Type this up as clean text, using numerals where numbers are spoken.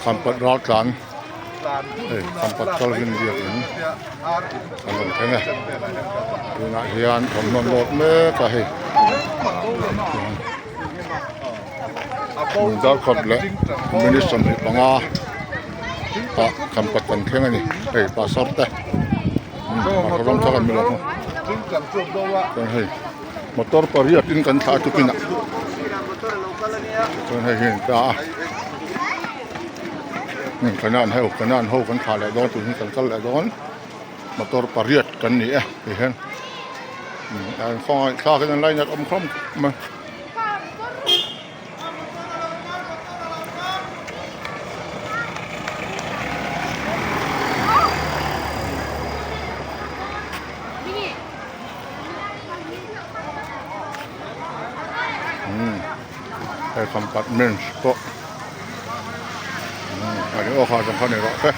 Khampat raltlan hei Khampat Calvin biakin an rawn thleng e tunah hian thawmhnaw lawt mek a hei darkhat leh minute 25 ah Khampat kan thleng a ni hei pastor te ram thar an ni lo chuan hei. Motor pariat in kan thlah tukin ah chuan hei hi an ta a kanan ho kanan ho kan thlah leh dawn tun hi kan kal leh dawn motor pariat kan ni e ti hian an khawngaih thlak in an lainat awm khawm mai. Hei compartments pawh a ni aw kha zawng kha ni rawh se.